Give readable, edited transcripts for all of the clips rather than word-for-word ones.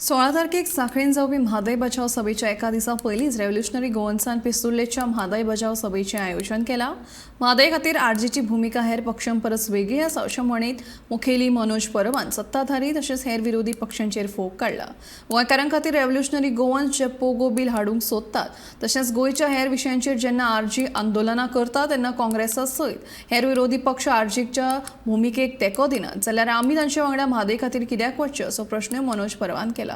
16 तारखेक सांखळेन जावपी म्हादय बचाव सभेच्या एका दिसा पयलींच रेव्होल्युशनरी गोवन्सान पिसुर्लेच्या म्हादय बचाव सभेचें आयोजन केलां. म्हादय खातीर आरजीची भुमिका हेर पक्षां परस वेगळी आसा अशें म्हणीत मुखेली मनोज परबान सत्ताधारी तशेंच हेर विरोधी पक्षांचेर फोग काडला. गोंयकारां खातीर रेव्होल्युशनरी गोवन्स जे पोगो बील हाडूंक सोदतात तशेंच गोंयच्या हेर विशयांचेर जेन्ना आरजी आंदोलनां करता तेन्ना काँग्रेसा सयत हेर विरोधी पक्ष आरजीच्या भुमिकेक तेंको दिनात जाल्यार आमी तांचे वांगडा म्हादय खातीर कित्याक वचचें असो प्रश्न मनोज परबान केला.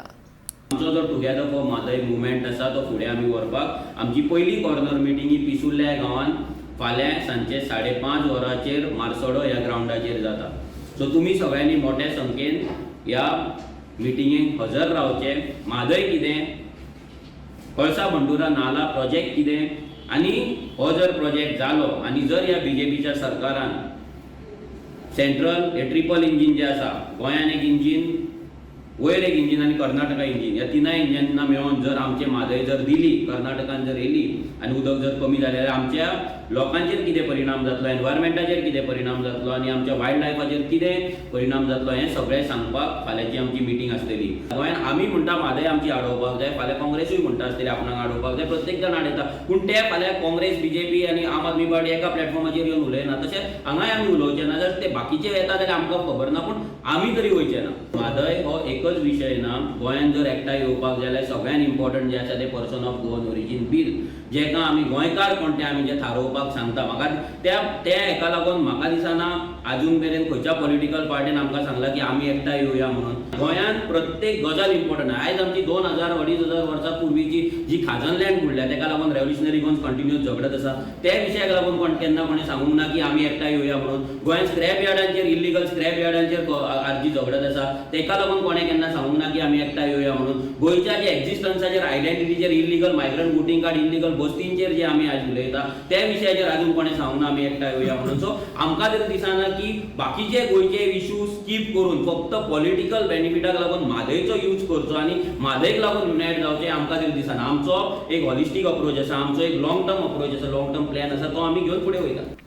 आमचो जो टुगेदर फॉर म्हादय मुवमेंट आसा तो फुडें आमी व्हरपाक आमची पयली कॉर्नर मिटींग ही पिसुर्ल्या ह्या गांवांत फाल्यां सांजचे 5:30 वरांचेर मारसडो ह्या ग्रावंडाचेर जाता. सो तुमी सगळ्यांनी मोठ्या संख्येन ह्या मिटिंगेक हजर रावचें. म्हादय कितें, कळसा भंडुरा नाला प्रोजेक्ट कितें आनी हो जर प्रोजेक्ट जालो आनी जर ह्या बीजेपीच्या सरकारान सेंट्रल हे ट्रिपल इंजीन जे आसा, गोंयान एक इंजीन, वयर एक इंजीन आनी कर्नाटका इंजीन, ह्या तिनाय इंजिनां मेळोवन जर आमचे म्हादय जर दिली, कर्नाटकान जर येयली आनी उदक जर कमी जालें जाल्यार आमच्या लोकांचेर कितें परिणाम जातलो, एनवायरमेंटाचेर कितें परिणाम जातलो आनी आमच्या वायल्ड लायफाचेर कितें परिणाम जातलो हें सगळें सांगपाक फाल्यांची आमची मिटींग आसतली. गोंयान आमी म्हणटा म्हादय आमची आडोवपाक जाय, फाल्यां काँग्रेसूय म्हणटा आसतली आपणाक आडोवपाक जाय, प्रत्येक जाण आडयता. पूण ते फाल्यां काँग्रेस, बीजेपी आनी आम आदमी पार्टी एका प्लॅटफॉर्माचेर येवन उलयना, तशें हांगाय आमी उलोवचे ना. जर ते बाकीचे येता जाल्यार आमकां खबर ना, पूण आमी तरी वयचे ना. म्हादय हो एकच विशय ना. गोंयान जर एकठांय येवपाक जाय जाल्यार सगळ्यान इम्पॉर्टंट जें आसा तें person of Goan origin bill, जेका आमी गोंयकार कोण तें आमी जें थारोवपाक सांगता. म्हाका त्या त्या हेका लागून म्हाका दिसना आजून मेरेन खंयच्या पॉलिटिकल पार्टीन आमकां सांगलां की आमी एकठांय येवया म्हणून. गोंयान प्रत्येक गजाल इम्पॉर्टंट. आयज आमची 2000 2500 वर्सां पूर्वीची जी खाजन लँड बुडल्या तेका लागून रेव्होल्युशनरी गोवन्स कंटिन्यूस झगडत आसा. त्या विशयाक लागून कोण केन्ना कोणें सांगूंक ना की आमी एकठांय येवया म्हणून. गोंयांत स्क्रॅप यार्डांचेर, इल्लिगल स्क्रॅप यार्डांचेर आरजी झगडत आसा, तेका लागून कोणें केन्ना सांगूंक ना की आमी एकठांय येवया म्हणून. गोंयच्या जे एक्झिस्टन्साचेर, आयडेंटिटीचेर, illegal migrant voting card, illegal बस्तींचेर जे आमी आयज उलयता त्या विशयाचेर अजून कोणें सांगूंक ना आमी एकठांय येवया म्हणून. सो आमकां तरी दिसना की बाकीचे गोंयचे इशू स्कीप करून फक्त पॉलिटिकल बेनिफिटाक लागून म्हादयचो यूज करचो आनी म्हादयक लागून युनायट जावचें आमकां तरी दिसना. आमचो एक हॉलिस्टीक अप्रोच आसा, आमचो एक लॉंग टर्म अप्रोच आसा, लॉंग टर्म प्लॅन आसा, तो आमी घेवन फुडें वयता.